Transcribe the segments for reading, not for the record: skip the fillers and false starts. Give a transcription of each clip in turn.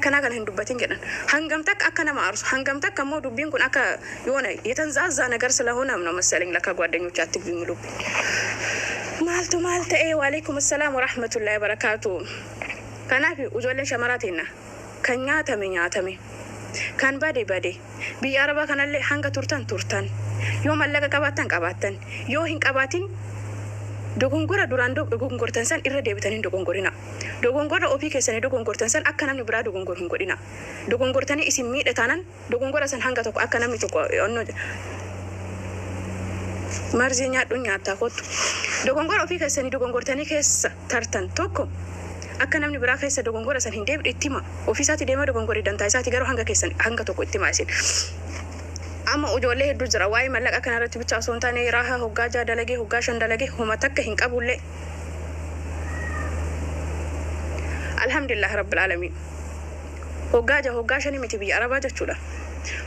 Akkanaa kana hin dubbatin jedhan. Hangam takka akka nama aarsu, hangam takka immoo dubbiin kun akka የሆነ የተንዛዛ ነገር ስለሆነ ነው መሰለኝ ለካ ጓደኞች አትግቢ የሚሉብኝ። Maaltu maal ta'e? Waalaikum assalaam warahmatullahi wabarakaatu. Kanaaf ijoolleen shamaraa teenna, kan nyaatame nyaatame, kan bade bade. Biyya arabaa kanallee hanga turtan turtan, yoo mallaqa qabaattan qabaattan, yoo hin qabaatin dogongora duraan dogongortan san irra deebitanii hin dogongorina. Dogongora ofii keessanii dogongortan san akka namni biraa dogongoru hin godhina. Dogongortanii isin miidhe taanaan dogongora san hanga tokko akka namni tokko onnoo marzii nyaadhuun nyaattaa kottu. Dogongora ofii keessanii dogongortanii keessa tartan tokko akka namni biraa keessa dogongora san hin deebi'u itti hima. Ofii isaatti deemee dogongoree dantaa isaati, garuu hanga keessan hanga tokko itti hima isin. Amma ijoollee hedduu jira, waa'ee mallaqa kana irratti bicha osoo hin taane, raahaa hoggaa 6 dalagee, hoggaa 5 dalagee homa takka hin qabullee. Alhamdulillah rabbil alamin. Hoggaa 6, hoggaa 5 miti, biyya arabaa jechuudha.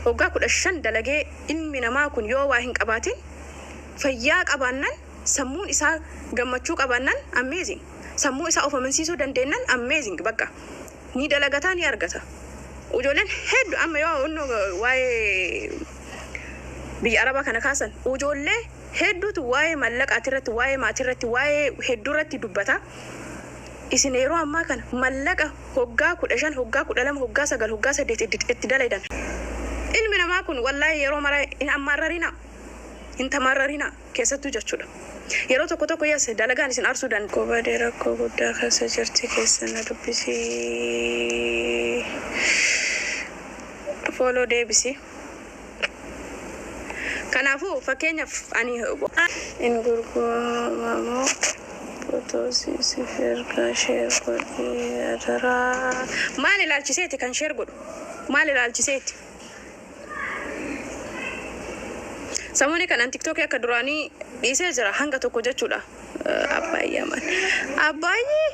Hoggaa 15 dalagee ilmi namaa kun yoo waa hin qabaatin, fayyaa qabaannan, sammuun isaa gammachuu qabaannan, amazing. Sammuu isaa of amansiisuu dandeennan, amazing, bakka. Ni dalagataa, ni argata. Ijoolleen hedduu amma yoo waa'ee biyya arabaa kana kaasan, ijoollee hedduutu waa'ee mallaqaati irratti, waa'ee maatii irratti, waa'ee hedduu irratti dubbata. Isin yeroo ammaa kana mallaqa hoggaa 15, hoggaa 12, hoggaa 9, hoggaa 8 itti dalaydan. Ilmi namaa kun wallaahi yeroo mara hin ammaarrarina. Hin tamaarrarina keessattuu jechuudha. Yeroo tokko tokko yes dalagaan isin aarsuu danda'a. Gobadee rakkoo guddaa keessa jirti, keessa na dubbisii. Follow deebisi. Kanaafuu fakkeenyaaf ani in gurguramamoo footoo siif ergaa, share godhii adaraa. Maal ilaalchiseeti kan share godhu? Maal ilaalchiseeti? Samoonni kanaan TikTokii akka duraanii dhiisee jira hanga tokko jechuudha. Abbaayyaa maal? Abbaayyi,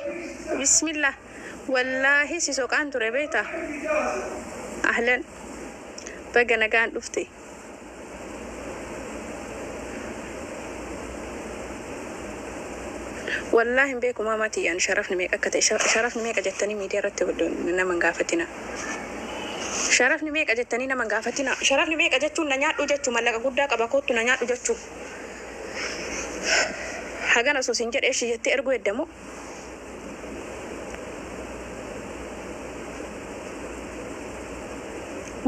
bismillah. Wallaahi si soqaan ture beektaa? Ahlan. Baga nagaan dhufte. Wallaahi hin beeku maamaa tiyyaan sharafni meeqa akka ta'e. Sharafni meeqa jettanii miidiyaa irratti nama hin gaafatina. Sharafni meeqa jettanii nama hin gaafatina. Sharafni meeqa jechuun na nyaadhu jechuu, mallaqa guddaa qaba, kottu na nyaadhu jechuu. Hagana osoo sin jedhe ishii jettee erguu eddamoo.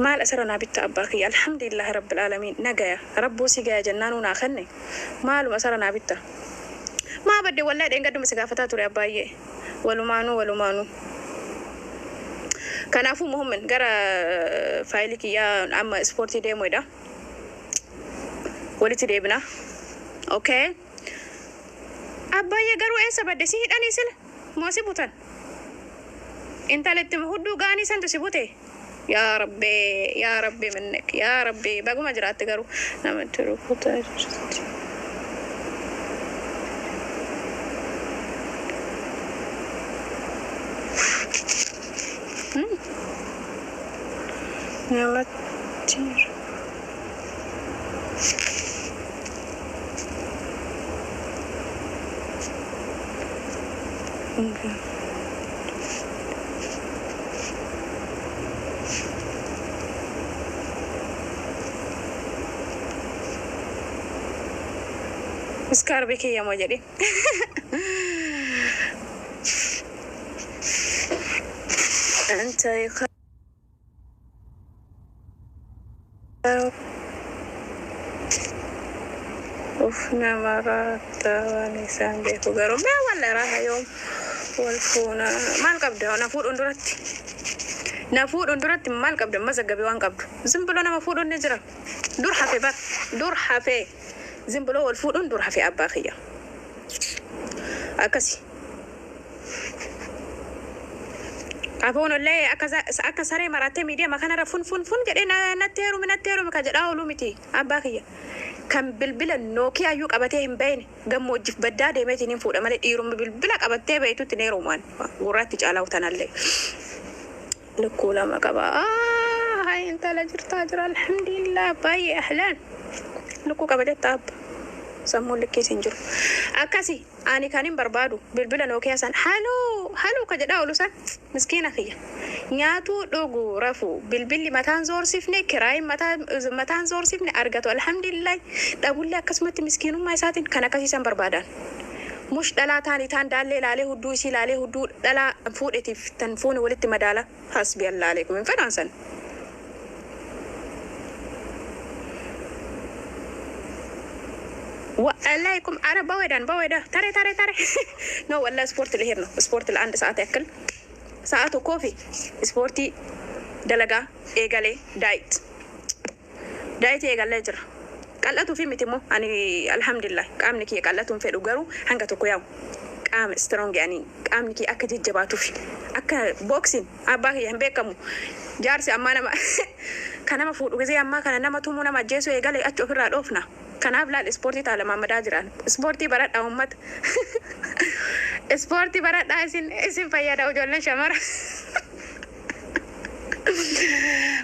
Maal asirra naa bitta, abbaa kiyya? Alhamdulillahi rabbil aalamiin, nagaya rabbuu si gaya jennaanuu naa kenne, maaluma asirra naa bitta? Maa badde? Wallahi dheengadduma si gaafataa ture, abbaayyee. Walumaanuu walumaanuu. Kanaafuu muhimmin gara faayilii kiyyaa amma ispoortii deemuudha. Walitti deebina. Okay. Abbaayye, garuu eessa badde? Si hidhanii sila? Moo si butan? Intala itti hudduu gaanii santu si bute? Yaa Rabbee, yaa Rabbee minnek, yaa Rabbee, baguma jiraatte, garuu namatti rukutaa jirti. Namatti iskaarbii kiyyamoo jedhi. أنت Uf, nama raata waan isaan beeku, garuu mee walla raha yoom wal fuuna? Maal qabda na fuudhuun duratti? Na fuudhuun duratti maal qabda? Mazaggabe waan qabdu ዝም ብሎ nama fuudhuun ni jira. Dur hafe bar, dur hafe. ዝም ብሎ wal fuudhuun dur hafe, abbaa kiyya, akkasi. Afoon illee akka saree marattee miidiyaa kanarra fun fun fun jedhee natti heerumi, natti heerumi ka jedhaa ooluu miti, abbaa kiyya. Kan bilbila Nokia iyyuu qabatee hin beekne gammoojjiif baddaa deemeetiin hin fuudha malee, dhiirummi bilbila qabattee beektutti hin heerumaan gurratti caalaa tanallee. Lukkuu lama qaba. Haa, intala jirtaa jira, alhamdulillah, baay'ee ahlaan. Lukkuu qaba jetta, abba. Sammuun likkiis hin jiru. Akkasi ani kan hin barbaadu bilbila Nokia san haloo haloo ka jedhaa oolu san, miskiina kiyya. Nyaatuu, dhugu, rafu, bilbilli mataan zoorsifne, kiraayin mataan zoorsifne, argatu alhamdulillah, dhabullee akkasumatti miskiinummaa isaatiin kan akkasiisan barbaadan. Mush dhalaa taanii taan daallee laalee, hudduu isii laalee, hudduu dhalaa fuudhetiif tan fuune walitti madaala. Hasbi Allah aleekum, hin fedhaan san. ወአለይኩም። አረ በወዳን በወዳ ተሬ ተሬ ተሬ ነው። ወላ ስፖርት ልሄድ ነው። ስፖርት ለአንድ ሰዓት ያክል፣ ሰዓቱ ኮፊ ስፖርቲ dalagaa eegalee, diet eegalee jira. Qal'atuu fi miti immoo ani alhamdulillah qaamni kiyya qal'atuun fedhu, garuu hanga tokko yaa'u qaama strong, ani qaamni kiyya akka jajjabaatuuf, akka boxing abbaa kiyya hin beekamu. Jaarsi ammaa nama kan nama fuudhu gisee ammaa kana nama tumuu, nama ajjeesuu eegale, achi ofirraa dhoofna. Kanaaf laal, ispoortii taala maamadaa jiran, ispoortii baradhaa, uummata ispoortii baradhaa, isin fayyada. Ijoolleen shamara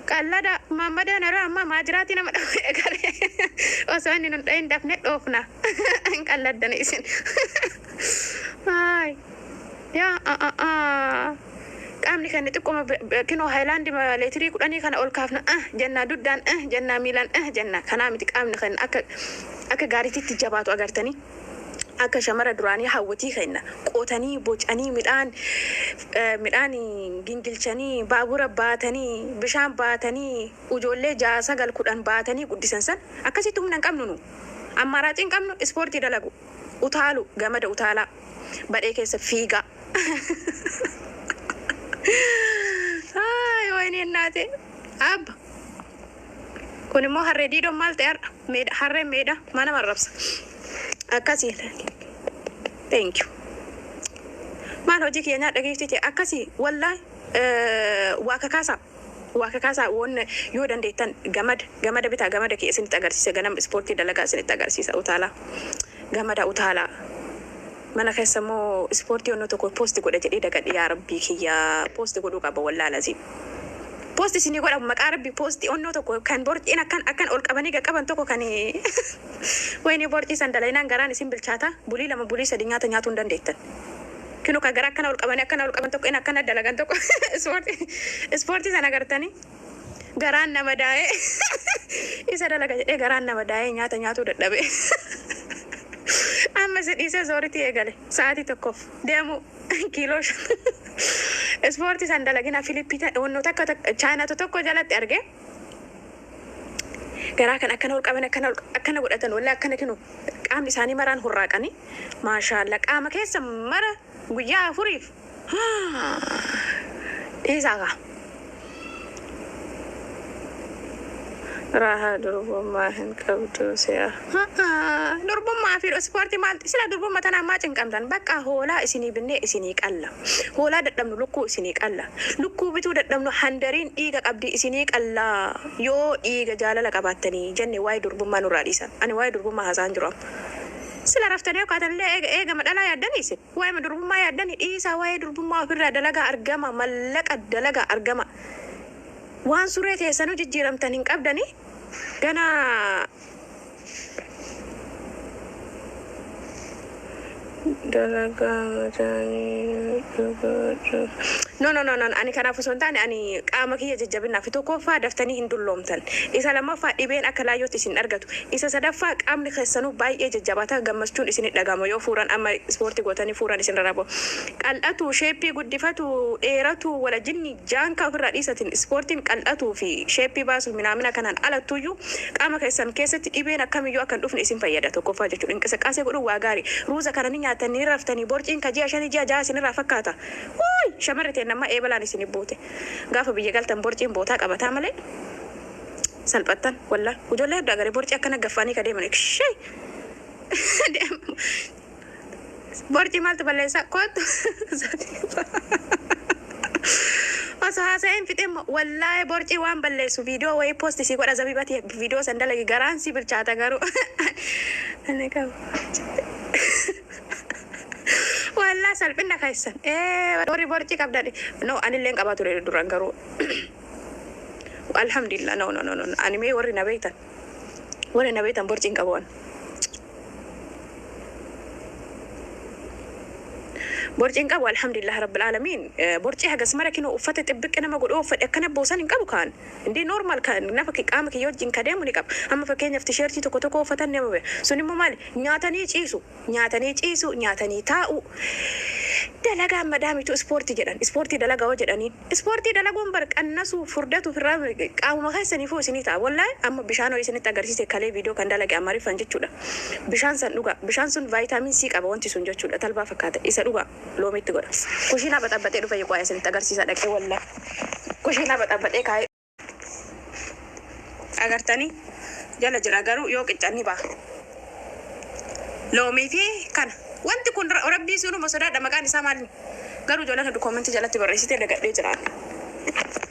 qallada maammadaan yeroo ammaa maajiraatii nama dhabu eegale, osoo inni nun dhahin dafne dhoofna, hin qalladdan isin. Ay yaa, qaamni kan xiqquma kinoo haayilaandii leetirii 10 kana ol kaafna jennaa, duddaan jennaa, miilaan jennaa, kanaa miti. Qaamni kan akka gaariitti jabaatu agartanii, akka shamara duraanii hawwatii kenna qotanii bocanii, midhaan gingilchanii, baabura baatanii, bishaan baatanii, ijoollee 6, 9, 10 baatanii guddisan san akkasitti humna hin qabnu. Nu ammaaraacii hin qabnu. Ispoortii dalagu, utaalu, gamada utaalaa, badhee keessa fiigaa. Ay, ወይኔ እናቴ abba. Kun immoo harree diidoon maal ta'e har'a? Meedha, harreen meedha mana marrabsa akkasii. Thank you. Maal hojii kiyya nyaadha geeftite akkasii. Wallaahi waa kakaasaa, waa kakaasaa. Woon yoo dandeettan gamada bitaa. Gamada kiyya isinitti agarsiisa. Ganama ispoortii dalagaa isinitti agarsiisa. Utaalaa, gamada utaalaa mana keessa immoo ispoortii onnoo tokko post godha jedhee dagadhe. Yaa rabbii kiyya, post godhuu qaba. Wallaa lazim post isinii godhamu, maqaa rabbii, post onnoo tokko kan borciin akkan ol qabanii qaqqaban tokko kan wayini borcii san dalaynaan garaan isin bilchaata. Bulii 2, bulii 3 nyaata nyaatuu hin dandeettan. Kinu kan gara akkana ol qabanii akkana ol qaban tokko, inni akkana dalagan tokko, ispoortii sana agartanii garaan nama daa'ee, isa dalaga jedhee garaan nama daa'ee nyaata nyaatuu dadhabe. Amma si dhiisee zooritii eegale, sa'aatii tokkoof deemu, kiiloo 5. Ispoortii san dalagina Filippii onnoo takka chaayinaatu tokko jalatti arge. Garaa kan akkana ol qaban, akkana akkana godhatan, wallee akkana kinu qaamni isaanii maraan hurraaqanii, maashaalla, qaama keessa mara guyyaa 4f dhiisaa kaa. Raahaa durbummaa hin qabdu si'a. Durbummaa fi ispoortii maal sila durbummaa tana ammaa cinqamtan? Bakka hoolaa isinii binnee isinii qalla. Hoolaa dadhabnu lukkuu isinii qalla. Lukkuu bituu dadhabnu handariin dhiiga qabdi isinii qalla. Yoo dhiiga jaalala qabaattanii jenne waa'ee durbummaa nurraa dhiisan. Ani waa'ee durbummaa haasa'an jiru amma. Sila raftanii yookaan eegama dhalaa yaaddanii isin. Waa'ee durbummaa yaaddanii dhiisaa, waa'ee durbummaa ofirraa dalagaa argama, mallaqa dalagaa argama. Waan suree teessanuu jijjiiramtan hin qabdanii ganaa dalagaa mataanii. No, no, no, no, ani kanaaf osoo hin taane, ani qaama kiyya jajjabinaaf. Tokkoffaa, daftanii hin dulloomtan. Isa lammaffaa, dhibeen akka laayyootti isin argatu. Isa sadaffaa, qaamni keessanuu baay'ee jajjabaata, gammachuun isin dhagama yoo fuuran amma ispoortii gootanii fuuran isin rarrabo. Qal'atu, shape guddifatu, dheeratu, wala jinni jaankaa ofirraa dhiisatin, ispoortiin qal'atuu fi shape baasu minaamina kanaan alattuyyuu qaama keessan keessatti dhibeen akkamiyyuu akka hin dhufne isin fayyada tokkoffaa jechuudha. Inqisaqaasee godhuun waa gaarii. Ruuza kana ni nyaatanii raftanii, borciin ka ji'a 5, ji'a 6 isinirraa fakkaata. Wuuy, shamarri ta'e nama eebalaan isin buute. Gaafa biyya galtan borciin bootaa qabataa malee salphattan. Wallaa ijoollee hedduu agaree borcii akkana gaffaanii ka deeman. Ishee borcii maaltu balleessaa? Kootu osoo haasa'een fixee. Wallaahi borcii waan balleessu viidiyoo wayii post sii godha. Zabibati viidiyoo san dalagi, garaan si bilchaata. Garuu ani qabu wallaa salphina keessan warri borcii qabdan. No, anillee hin qabaa ture duran, garuu alhamdulillah. No, no, no, no, ani mee warri na beeytan borcii hin qabu. Borcii hin qabu, alhamdulillah rabbil aalamiin. Borcii hagas mara kinoo uffata xibbiqqi nama godhu uffadhe akkana boosan hin qabu. Kaan indii normal kan nafa qaama kiyya wajjin ka deemu ni qaba. Amma fakkeenyaaf tisheertii tokko tokko uffatan nama bira sun immoo maali, nyaatanii ciisu, nyaatanii ciisu, nyaatanii taa'u. Dalagaan madaamitu ispoortii jedhan, ispoortii dalagaa hoo jedhaniin, ispoortii dalaguun bar qannasuu furdatu ofirraa qaamuma keessaniifuu isinii ta'a. Wallaahi amma bishaan ho'i isinitti agarsiise kalee viidiyoo kan dalage Amaariffaan jechuudha. Bishaan san dhugaa. Bishaan sun vitamin C qaba wanti sun jechuudha. Talbaa fakkaata. Isa dhugaa. Loomiitti godha. Kushiinaa baxabbaxee dhufe yiqwaa'ee isinitti agarsiisa dhaqee, wallaahi. Kushiinaa baxabbaxee kaa'ee. Agartanii jala jira, garuu yoo qiccan ni ba'a. Loomii fi kana. Wanti kun rabbii sunuma sodaadha, maqaan isaa maali? Garuu ijoolleen hundi koomentii jalatti barreessitee dagadhee jiraan.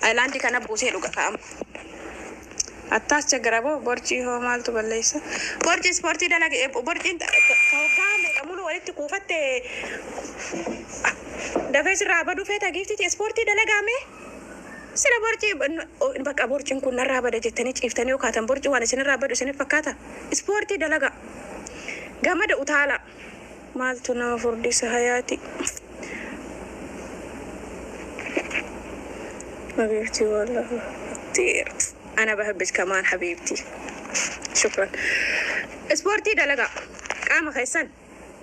Ayilaandii kana buusee dhuga kaa'ama. Attaas chagaraboo borcii hoo maaltu balleessa? Borci ispoortii dalage, borciin ka hoggaa meeqa mulu walitti kuufatte dafee sirraa baduu feeta, giiftiti ispoortii dalagaame. Sila borcii bakka borciin kun narraa bada jettanii ciiftanii yoo kaatan, borcii waan isinirraa badu isinif fakkaata? Ispoortii dalaga. Gamada utaala. Maaltu nama furdisa, hayaati? حبيبتي والله كتير أنا بحبك كمان حبيبتي، شكرا. Ispoortii dalagaa qaama keessan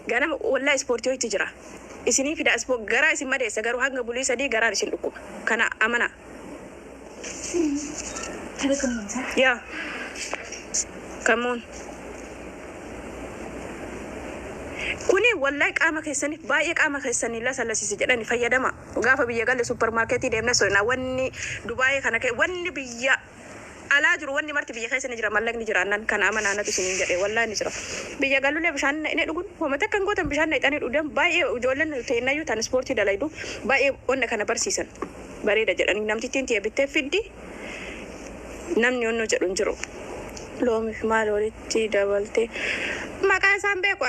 ganama. Wallaa ispoortii ho'itti jira isinii fida. Garaa isin madeessa, garuu hanga bulii 3 garaan isin dhukkuba, kana amana. Yaa kamuun kuni wallahi qaama keessaniif baay'ee qaama keessanii lasallasisi jedhani fayyadama. Gaafa biyya galle supermarketii deemne soina, wanni Dubaayii kana wanni biyya alaa jiru wanni marti biyya keessa ni jira, mallaqni jiraannan. Kana amanaa, natu isiniin jedhe, wallahi ni jira. Biyya galulee bishaan ni dhugun homa takka hin gootan, bishaan naqxanii dhugan. Baay'ee ijoolleen teennayyuu tan ispoortii dalaydu baay'ee wanna kana barsiisan, bareeda jedhanii. Namtittiin tiyya bittee fiddi, namni onnoo jedhu hin jiru. Loomiif maal walitti dabalte? Maqaa isaan beeku,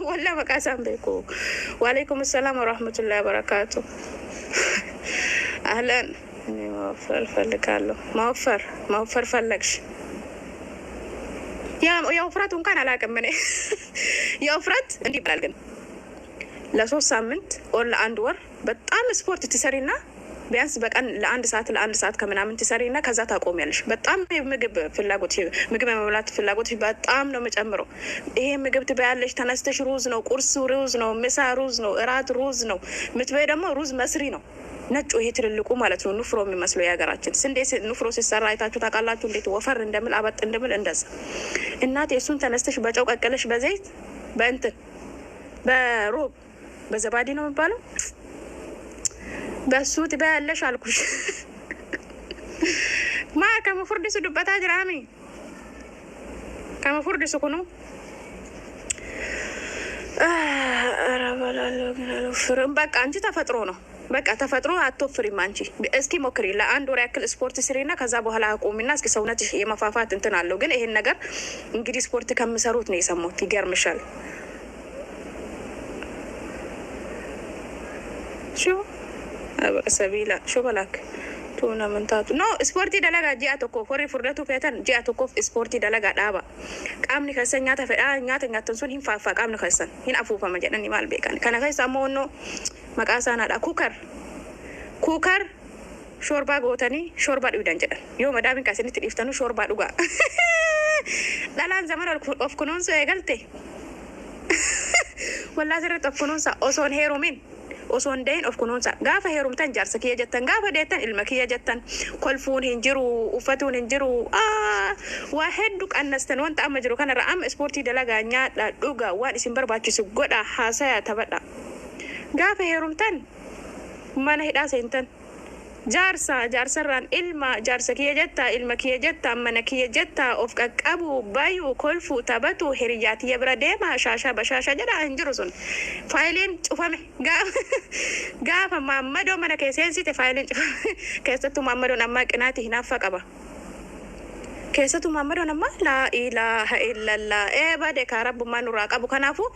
walla maqaa isaan beeku. Waalaikum assalaam warahmatullahi wabarakaatu. Ahlan. እኔ መወፈር እፈልጋለሁ። መወፈር መወፈር ፈለግሽ? የውፍረቱ እንኳን አላውቅም እኔ። የውፍረት እንዲህ ይባላል ግን ለ3 ሳምንት ወር ለአንድ ወር በጣም ስፖርት ትሰሪና ቢያንስ በቀን ለአንድ ሰዓት፣ ለአንድ ሰዓት ከምናምን ትሰሪና ከዛ ታቆሚያለሽ። በጣም የምግብ ፍላጎት፣ ምግብ የመብላት ፍላጎት በጣም ነው የምጨምረው። ይሄ ምግብ ትበያለሽ፣ ተነስተሽ ሩዝ ነው ቁርስ፣ ሩዝ ነው ምሳ፣ ሩዝ ነው እራት፣ ሩዝ ነው ምትበይ። ደግሞ ሩዝ መስሪ ነው፣ ነጩ ይሄ ትልልቁ ማለት ነው፣ ንፍሮ የሚመስለው የሀገራችን ስንዴ ንፍሮ ሲሰራ አይታችሁ ታውቃላችሁ? እንዴት ወፈር እንደምል፣ አበጥ እንደምል እንደዛ። እናቴ እሱን ተነስተሽ በጨው ቀቅለሽ በዘይት በእንትን በሮብ በዘባዲ ነው የሚባለው፣ በሱ ትበያለሽ አልኩሽ። Maa kama furdisu dubbataa jiraami? Kama furdisu kunu? ኧረ እበላለሁ ግን አልወፍርም። በቃ አንቺ ተፈጥሮ ነው። በቃ ተፈጥሮ አትወፍሪም አንቺ። እስኪ ሞክሪ፣ ለአንድ ወር ያክል ስፖርት ስሪና ከዛ በኋላ አቁሚና እስኪ ሰውነትሽ የመፋፋት እንትን አለው። ግን ይሄን ነገር እንግዲህ ስፖርት ከምሰሩት ነው የሰማሁት። ይገርምሻል። ሹ ሰቢላ ሹ በላክ tuuna amantaatu no ispoortii dalagaa ji'a tokkoof. Warri furdatu feetan ji'a tokkoof ispoortii dalagaa dhaaba. Qaamni keessan nyaata fedhaa, nyaata nyaattan sun hin faaffaa, qaamni keessan hin afuufama jedhani. Maal beekan kana keessa ammoo onnoo maqaa isaanaadha. Kukar kukar shoorbaa gootanii shoorbaa dhugdan jedhan. Yoo madaamin kaasinitti dhiiftanuu shoorbaa dhugaa. Dhalaan zamana of kunuunsuu eegalte, wallaa sirriitti of kunuunsa. Osoo hin heerumin, osoo hin dahin of kunuunsa. Gaafa heerumtan jaarsa kiyya jettan, gaafa deettan ilma kiyya jettan, kolfuun hin jiru, uffatuun hin jiru, waa hedduu qannastan wanta amma jiru kanarra. Amma ispoortii dalagaa, nyaadha, dhuga, waan isin barbaachisu godha, haasaya, taphadha. Gaafa heerumtan mana hidhaa seentan, jaarsa, jaarsarraan ilma, jaarsa kiyya jetta, ilma kiyya jetta, mana kiyya jetta, of qaqqabu, bayu, kolfu, taphatu, hiriyyaa tiyya bira deema, shaashaa bashaashaa jedha hin jiru. Sun faayiliin cufame gaafa maammadoo mana kee seensite, faayiliin cufame. Keessattuu maammadoon ammaa qinaati hinaaffaa qaba. Keessattuu maammadoon ammaa laa ilaaha illallah ee bade kaa rabbummaa nurraa qabu. Kanaafuu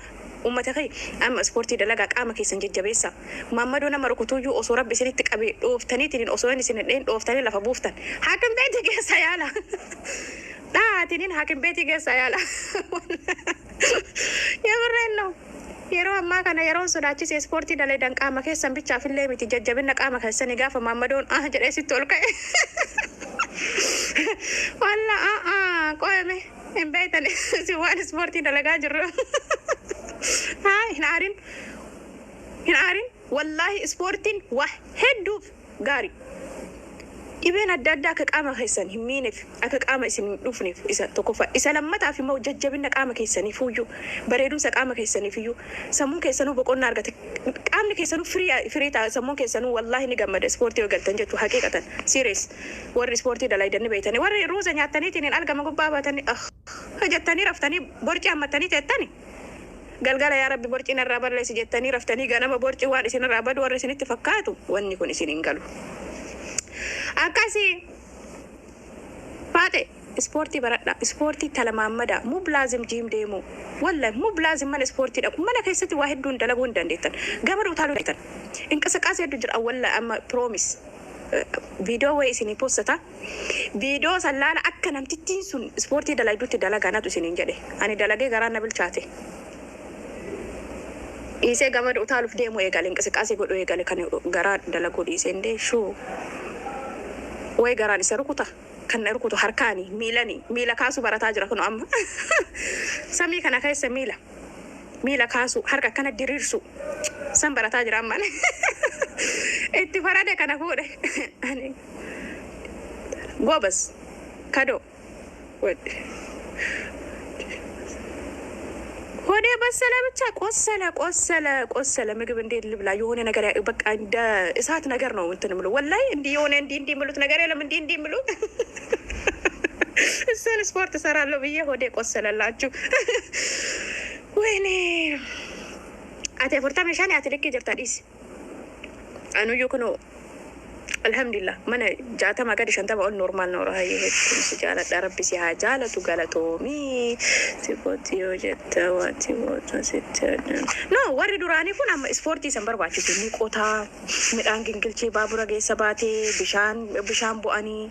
ummata kee amma ispoortii dalagaa, qaama keessan jajjabeessa. Maammadoo nama rukutuyyuu osoo rabbi isinitti qabe dhooftaniitiin, osoo inni isin hin dhahin dhooftanii lafa buuftan. Haakim beetii keessa yaala, dhaatiniin haakim beetii keessa yaala. የምሬን ነው። Yeroo ammaa kana yeroon sodaachise ispoortii dalagan qaama keessan bichaaf illee miti, jajjabina qaama keessanii gaafa maammadoon ah jedhee sitti ol ka'e. Walla ah ah qo'ame hin beektan si waan ispoortii dalagaa jirru. Haa, hin aarin, hin aarin. Wallaahi ispoortiin waa hedduuf gaarii. Dhibeen adda addaa akka qaama keessan hin miineef, akka qaama isin hin dhufneef isa tokkoffaa. Isa lammataaf immoo jajjabina qaama keessaniif iyyuu, bareedumsa qaama keessaniif iyyuu, sammuun keessanuu boqonnaa argate. Qaamni keessanuu firii firii ta'a, sammuun keessanuu wallaahi ni gammada ispoortii yoo galtan jechuu. Haqiiqatan serious, warri ispoortii dalaydan ni beektani. Warri ruuza nyaattaniitiin hin argama gubbaa baatanii ah jettanii raftanii borcii hammattanii teettani. Galgala yaa Rabbi borcii narraa balleessi jettanii raftanii ganama borcii waan isinirraa badu warri isinitti fakkaatu wanni kun isin hin galu. Akkasii faaxe ispoortii baradha, ispoortii talamaammadaa, mub laazim gym deemuu, wallahi mub laazim mana ispoortii dhaqu. Mana keessatti waa hedduun dalaguu hin dandeettan, gama utaaluu dandeettan, inqisiqaasee hedduu jira. Wallahi amma promise, viidiyoo wayii isinii postata, viidiyoo san laala. Akka namtittiin sun ispoortii dalagdutti dalagaa natu isiniin jedhe. Ani dalagee garaan na bilchaate. Dhiisee gamada utaaluuf deemuu eegale, inqisiqaasee godhuu eegale. Kan garaa dalaguu dhiisee indee shuu wayi garaan isa rukuta, kan na rukutu harkaani miilani miila kaasuu barataa jira. Kun amma samii kana keessa miila kaasuu, harka akkana diriirsu san barataa jira. Amma itti farade kana fuudhe ani goobas kadoo. ሆዴ በሰለ ብቻ ቆሰለ ቆሰለ ቆሰለ። ምግብ እንዴት ልብላ? የሆነ ነገር በቃ እንደ እሳት ነገር ነው እንትን ምሉ። ወላይ እንዲህ የሆነ እንዲህ እንዲህ ምሉት ነገር የለም። እንዲህ እንዲህ ምሉት እሱን ስፖርት እሰራለሁ ብዬ ሆዴ ቆሰለላችሁ። ወይኔ ati 45, ati likkii jirta, dhiisi. Anuyyuu kunoo alhamdulillah mana 60 gadi, 50 ol normal ነው. Hayyee, hedduun si jaaladha, Rabbi si haa jaalatu, galatoomii. Si kooti yoo jette waati goota sitti. No, warri duraanii kun amma ispoortii isan barbaachisu ni qotaa, midhaan gingilchee baabura geessa baatee, bishaan bu'anii,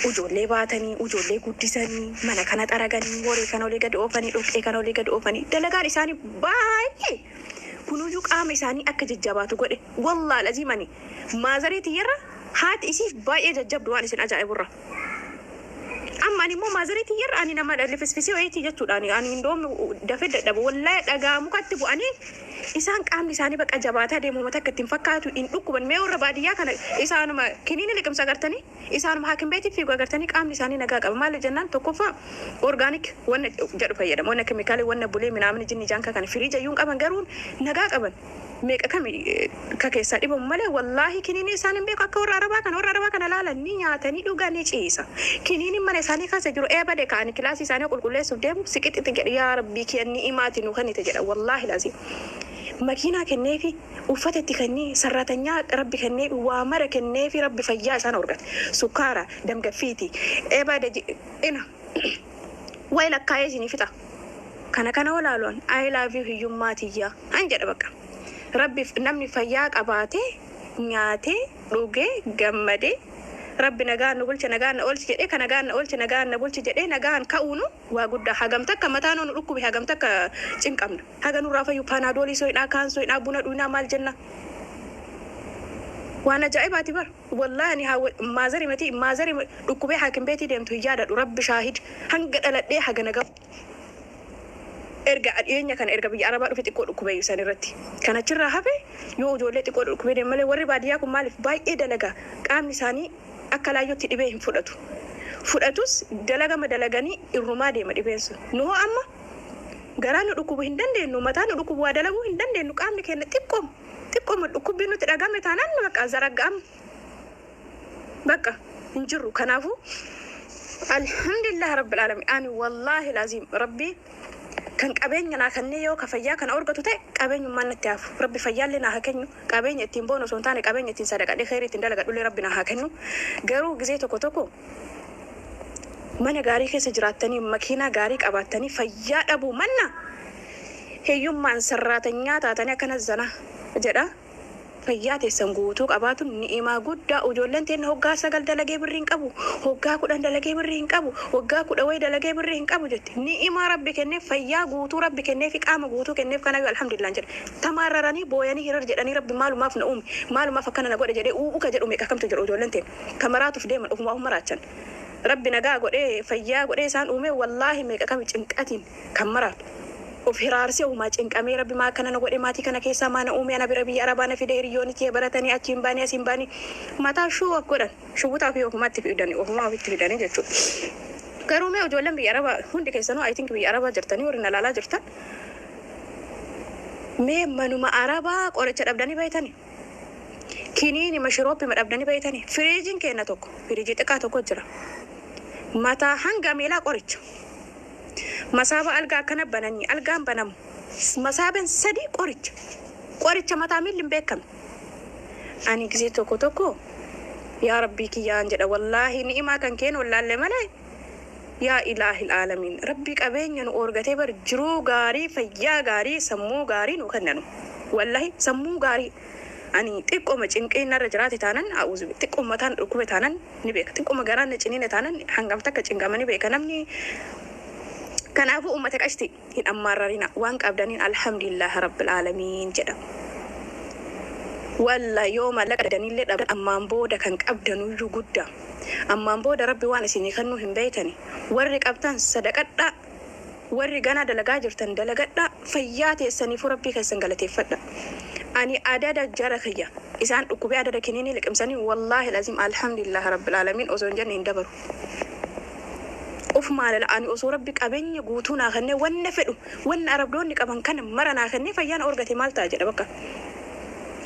ijoollee baatanii, ijoollee guddisanii, mana kana xaraganii, horii kana olii gadi oofanii, dhoqqee kana olii gadi oofanii, dalagaan isaanii baay'ee kunuyyuu qaama isaanii akka jajjabaatu godhe. Wallaa lazimani maazarii tiyyarra haati isii baay'ee jajjabdu waan isin ajaa'iburra. Amma ani immoo maazarii tiyyarra ani nama lifisfisii wayiitii jechuudha. Ani hindoom dafee dadhabu. Wallaahi dhagaa mukatti bu'anii isaan qaamni isaanii bakka jabaataa deemu mata akka ittiin fakkaatu hin dhukkuban. Mee warra baadiyyaa kana isaanuma kiniini liqimsa agartanii, isaanuma haakim beetiif fiigu agartanii, qaamni isaanii nagaa qaba. Maali jennaan, tokkoffaa organic wanna jedhu fayyadamu, wanna keemikaalii wanna bulee minaamni jinni jaanka kana firiija iyyuu hin qaban, garuu nagaa qaban. Meeqa kami ka keessaa dhibamu malee wallaahi kiniini isaan hin beeku akka warra Arabaa kana. Warra Arabaa kana laalan, ni nyaatanii dhuganii ciisa. Kiniini mana isaanii keessa jiru eebade ka'anii kilaasii isaanii qulqulleessuuf deemu siqixixi jedhe. Yaa Rabbii kenni imaati nu kennite jedha. Wallaahi laziim makiinaa kenneefi, uffata itti kennee, sarratanyaa Rabbi kenneefi, waa mara kenneefi, Rabbi fayyaa isaan horgate. Sukkaara damgaffiiti eebade ina wayi lakkaa'ee isinii fixa. Kana olaaloon I love you hiyyummaa tiyyaa an jedha. Bakka Rabbi namni fayyaa qabaatee nyaatee dhugee gammadee, Rabbi nagaan nu bulche, nagaan na oolche jedhee, ka nagaan na oolche, nagaan na bulche jedhee nagaan ka'uunu waa guddaa. Hagam takka mataan nu dhukkube, hagam takka cinqamna, haga nurraa fayyu paanaadoolii soyidhaa, kaan soyidhaa, buna dhuynaa, maal jenna? Waan ajaa'ibaati bar. Wallaahi ani maazarii mati maazarii dhukkubee haakim beetii deemtu hin yaadadhu. Rabbi shaahid, hanga dhaladhee haga nagahu. Erga dhiyeenya kana, erga biyya Arabaa dhufe xiqqoo dhukkubee isaan irratti kan achirraa hafe yoo ijoollee xiqqoo dhukkubee deemu malee. Warri baadiyyaa kun maaliif baay'ee dalagaa? Qaamni isaanii akka laayyootti dhibee hin fudhatu. Fudhatus dalagama dalaganii irrumaa deema dhibeen sun. Nu hoo amma garaa nu dhukkubu hin dandeenyu, mataa nu dhukkubu waa dalaguu hin dandeenyu. Qaamni keenya xiqqoom xiqqooma dhukkubbii nutti dhagame taanaan bakka zaragga'am, bakka hin jirru. Kanaafuu alhamdulillah rabbil alamin. Ani wallaahi laziim Rabbii kan qabeenya naa kennee yoo ka fayyaa kana argatu ta'e, qabeenyummaan natti hafu. Rabbi fayyaallee naa haa kennu. Qabeenya ittiin boonu osoo hin taane, qabeenya ittiin sadaqadhee kheyrii ittiin dalagadhullee Rabbi naa haa kennu. Garuu gizee tokko tokko mana gaarii keessa jiraattanii, makiinaa gaarii qabaattanii fayyaa dhabuu manna hiyyummaan sarraatanyaa taatanii akkana zana jedha. Fayyaa teessan guutuu qabaatu ni'imaa guddaa. Ijoolleen teenya hoggaa 9 dalagee birrii hin qabu, hoggaa 10 dalagee birrii hin qabu, waggaa kudha wayi dalagee birrii hin qabu jetti. Ni'imaa Rabbi kenneef, fayyaa guutuu Rabbi kenneef, qaama guutuu kenneef, kanayyuu alhamdulillah jedhe. Tamaarraranii booyanii hirar jedhanii, Rabbi maalumaaf na uume, maalumaaf akkana na godhe jedhee u'uka jedhu meeqa kamtu jiru? Ijoolleen teenya kamaraatuuf deeman ofumaa of maraachan. Rabbi nagaa godhee, fayyaa godhee isaan uume. Wallaahi, meeqa kami cinqatiin kan maraatu of hiraarsee, ofumaa cinqamee, Rabbi maa akkana na godhe, maatii kana keessaa maa na uume, ana bira biyya arabaa na fide, hiriyoonni kiyya baratanii achi hin baanii, as hin baanii, mataa shuu of godhan, shubutaa fi ofumaatti fidanii, ofumaa ofitti fidanii jechuudha. Garuu mee ijoolleen biyya arabaa hundi keessanuu, I think biyya arabaa jirtanii warri na laalaa jirtan, mee manuma arabaa qoricha dhabdanii beeytanii? Kiniini mashirooppii dhabdanii beeytanii? Firiijiin keenya tokko, firiijii xiqqaa tokko jira. Mataa hanga miilaa qoricha. Masaaba algaa akkana bananii algaan banamu. Masaabeen sadi qoricha. Qoricha mataa miilli hin beekamne. Ani gisee tokko tokko yaa Rabbii kiyyaan jedha, wallaahi ni'imaa kan keenu wallaalle malee, yaa ilaahil aalamiin, Rabbi qabeenya nu oorgatee bar, jiruu gaarii, fayyaa gaarii, sammuu gaarii nu kennanu. Wallahi, sammuu gaarii. Ani xiqqooma cinqiin narra jiraate taanan, a'uuzu, xiqqooma mataan dhukkube taanan ni beeka. Xiqqooma garaan na ciniine taanan hangam takka cinqama ni beeka namni. Kanaafuu uummata qashti, hin ammaarrarina, waan qabdaniin alhamdulillah rabbil aalamiin jedha. Walla yoo maallaqa danillee dhabdan, ammaan booda kan qabdanuyyuu guddaa. Ammaan booda Rabbi waan isinii kennuu hin beeytani. Warri qabdan sadaqadhaa. Warri ganaa dalagaa jirtan dalagadhaa. Fayyaa teessaniifuu Rabbii keessan galateeffadha. Ani adada jara kiyya isaan dhukkubee adada kiniinii liqimsanii, wallaahi lazim, alhamdulillah rabbil aalamiin osoo hin jenne hin dabaru. Of maalala, ani osoo Rabbi qabeenya guutuu naa kennee, wanna fedhu, wanna arabdoonni qaban kana mara naa kennee, fayyaa na orgate maal ta'a jedha bakka.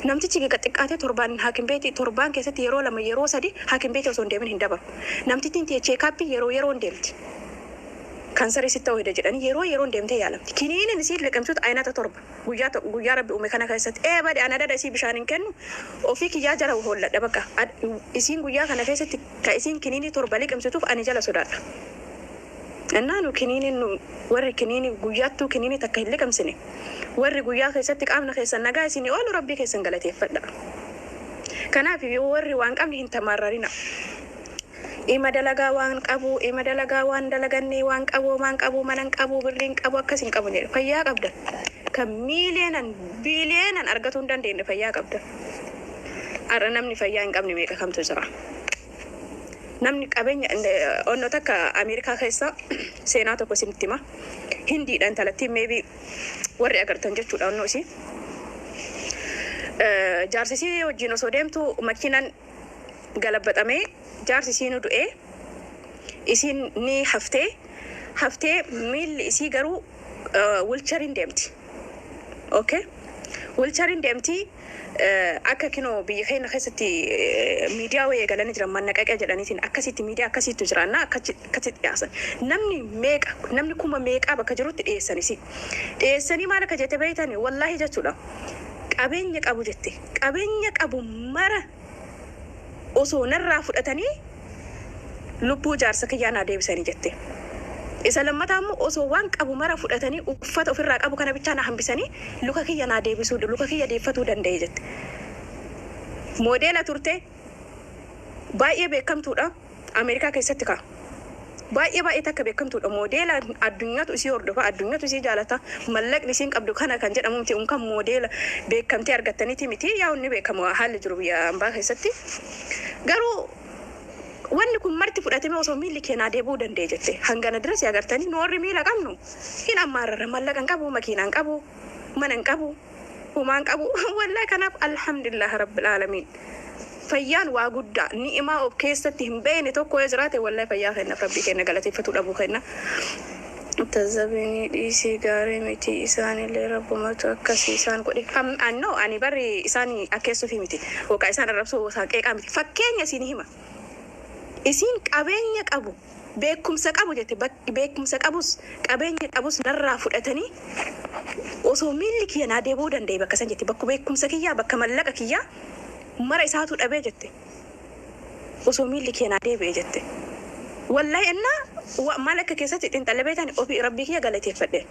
Namtichi giga xiqqaatee torbaan haakim beetii, torbaan keessatti yeroo lama, yeroo sadi haakim beetii osoo hin deemin hin dabaru. Namtittiin tiyya checkup yeroo yeroon deemti. Kaansarii sitti ta'uu hida jedhanii yeroo yeroon deemtee yaalamti. Kiniiniin isii liqimsuutu aynata 7 guyyaa guyyaa Rabbi uume kana keessatti ee bade. Ana dada isii bishaan hin kennu, ofii kiyyaa jala holladha bakka. Isiin guyyaa kana keessatti ka isiin kiniinii 7 liqimsituuf ani jala sodaadha. Innaa nu kiniiniin, nu warri kiniinii guyyaattuu kiniinii takka hin liqimsine, warri guyyaa keessatti qaamna keessan nagaa isinii oolu, Rabbii keessan galateeffadha. Kanaaf yoo warri waan qabne hin tamaarrarina. Ima dalagaa waan qabu, ima dalagaa waan dalagannee waan qabu, waan qabu, mana hin qabu, birrii hin qabu, akkas hin qabu jedhe. Fayyaa qabdan. Kan miiliyoonan biiliyoonan argatuu hin dandeenye fayyaa qabdan. Har'a namni fayyaa hin qabne meeqa kamtu jira? Namni qabeenya onnoo takka Ameerikaa keessa seenaa tokko isinitti hima. Hindiidhaan talattiin, maybe warri agartan jechuudha onnoo isii. Jaarsisii wajjin osoo deemtu makiinaan galabbaxamee, jaarsi isiinu du'ee, isiin ni haftee, miilli isii garuu wheelchairiin deemti. Okay? Wheelchairiin deemti. Akka kinoo biyya keenya keessatti miidiyaa wayii eegalanii jiran, mannaqaqee jedhaniitiin, akkasitti miidiyaa akkasiitu jiraanna, akkasitti dhiyaasan. Namni meeqa, namni kuma meeqaa bakka jirutti dhiyeessanis. Dhiyeessanii maal akka jette beeytani? Wallaahi jechuudha. Qabeenya qabu jette. Qabeenya qabu mara osoo narraa fudhatanii lubbuu jaarsa kiyyaa naa deebisanii jette. Isa lammataa immoo osoo waan qabu mara fudhatanii uffata ofirraa qabu kana bichaa na hambisanii luka kiyya naa deebisuu, luka kiyya deeffatuu danda'e jette. Moodeela turte, baay'ee beekamtuudha Ameerikaa keessatti ka'a. Baay'ee baay'ee takka beekamtuudha. Moodeela addunyaatu isii hordofa, addunyaatu isii jaalata. Mallaqni isiin qabdu kana kan jedhamu miti, unkan moodeela beekamtee argattaniiti miti. Yaa inni beekamu haalli jiru biyya ambaa keessatti. Garuu wanni kun marti fudhatame osoo miilli keenaa deebi'uu danda'e jette. Hangana dura si agartanii, nu warri miila qabnu hin ammaarrarra, mallaqa hin qabu, makiinaa hin qabu, mana hin qabu, humaa hin qabu. Wallaahi, kanaaf alhamdulillah rabbil aalamiin. Fayyaan waa guddaa, ni'imaa of keessatti hin beekne tokko yoo jiraate, wallahi fayyaa kennaaf Rabbii keenya galateeffatu dhabuu kenna. Tazzabinii dhiisii, gaarii miti, isaanillee rabbumatu akkasii isaan godhe. Annoo ani barri isaan akkeessuufi miti. Yookaan isaan arrabsuu, isaan qeeqaa miti. Fakkeenya isin hima. Isiin qabeenya qabu, beekumsa qabu jette, beekumsa qabus qabeenya qabus narraa fudhatanii osoo miilli kiyya naa deebi'uu danda'e bakka san jette, bakka beekumsa kiyyaa, bakka mallaqa kiyyaa mara isaatu dhabee jette, osoo miilli kiyya naa deebi'e jette. Wallahi, innaa maal akka keessatti xiinxalle beektan, ofii Rabbii kiyya galateeffadhe.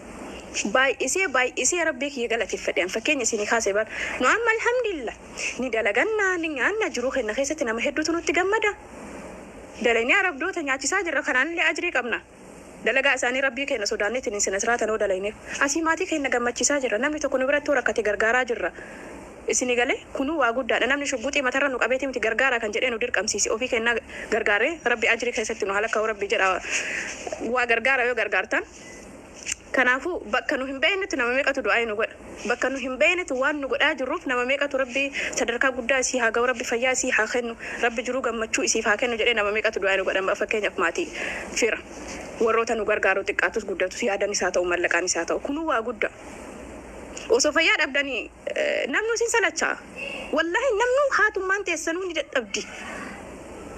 Baay'isee baay'isee Rabbii kiyya galateeffadhe. Fakkeenya isinii kaasee bar nu amma alhamdulillah ni dalagannaa, ni nyaanna, jiruu keenya keessatti nama hedduutu nutti gammada. Dalagnee arabdoota nyaachisaa jirra, kanaanillee ajrii qabna. Dalagaa isaanii Rabbii keenya sodaanneetiin isin asiraatanoo dalayneef. Asii maatii keenya gammachiisaa jirra. Namni tokko nu biratti rakkate gargaaraa jirra. Isinii galee? Kunuu waa guddaadha. Namni shugguxii matarra nu qabeeti miti gargaara kan jedhee nu dirqamsiise. Ofii keenya gargaaree Rabbi ajrii keessatti nu halakka Rabbi jedha, waa gargaara yoo gargaartan. Kanaafuu bakka nu hin beeknetti nama meeqatu du'aa nu godha. Bakka nu hin beeknetti waan nu godhaa jirruuf nama meeqatu Rabbi sadarkaa guddaa isii haa ga'u, Rabbi fayyaa isii haa kennu, Rabbi jiruu gammachuu isiif haa kennu jedhee nama meeqatu du'aa nu godha. Fakkeenyaaf maatii, fira, warroota nu gargaaru, xiqqaatus guddatus, yaadan isaa ta'u, mallaqaan isaa ta'u, kunuu waa guddaa. Osoo fayyaa dhabdanii namni isin salachaa. Wallaahi namni haatummaan teessanuu ni dadhabdi.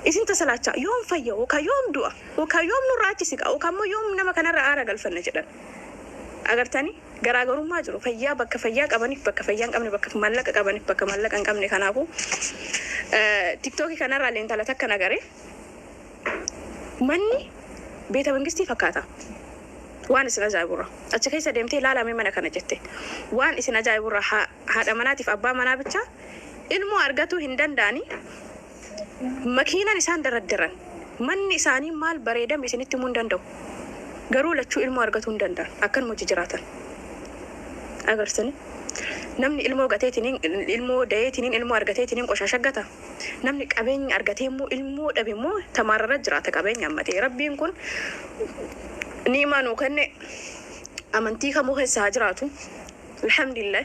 Isin tasalachaa, yoom fayya yookaan yoom du'a yookaan yoom nurraa achi siqa yookaan immoo yoom nama kanarra aara galfanna jedhan. Agartanii, garaagarummaa jiru fayyaa, bakka fayyaa qabaniif, bakka fayyaa hin qabne, bakka maallaqa qabaniif, bakka maallaqa hin qabne. Kanaafuu TikTokii kanarraa leentala takka nagare, manni beeta mangistii fakkaata. Waan isin ajaa'iburra achi keessa deemtee ilaalame mana kana jette, waan isin ajaa'iburra haadha manaatiif abbaa manaa bicha ilmoo argatuu hin danda'ani. Makiinan isaan daraddaran, manni isaanii maal bareedame isinitti himuu hin danda'u. Garuu lachuu ilmoo argatuu hin danda'an, akkanuma hojii jiraatan. Agarsani, namni ilmoo gateetiniin, ilmoo dayeetiniin, ilmoo argateetiniin qoshaasha gata. Namni qabeenya argatee immoo ilmoo dhabe immoo tamaararra jiraata qabeenya ammatee. Rabbiin kun ni'imaa nuu kenne, amantii kamuu keessa haa jiraatu. Alhamdulillah.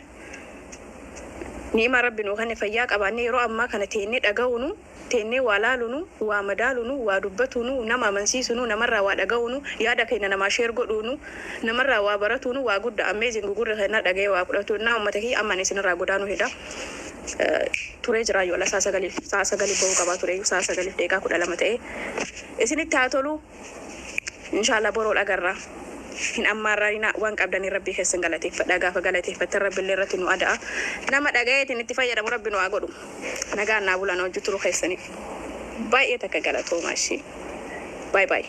Ni'imaa Rabbi nuu kenne, fayyaa qabaannee yeroo ammaa kana teennee dhaga'uunu, teennee waa laalunu, waa madaalunu, waa dubbatunu, nama amansiisunu, namarraa waa dhaga'uunu, yaada keenya namaa share godhuunu, namarraa waa baratuunu waa guddaa. Amazing, gurri keenya dhaga'ee waa fudhatu. Naa uummata kiyya, amman isinirraa godaanuu heda. Turee jira yoo 9:00, 9:00 bahuu qabaa ture, 9:12 ta'e. Isinitti haa tolu. Inshallah boroo dhagarraa. Hin ammaarraanina, waan qabdanii Rabbii keessan galateeffadha. Gaafa galateeffattan Rabbiillee irratti nu ada'a. Nama dhagayeetiin itti fayyadamu Rabbi nu haa godhu. Nagaan naa bulan, hojii turuu keessaniif baay'ee takka galatoomaa ishii. Bye bye.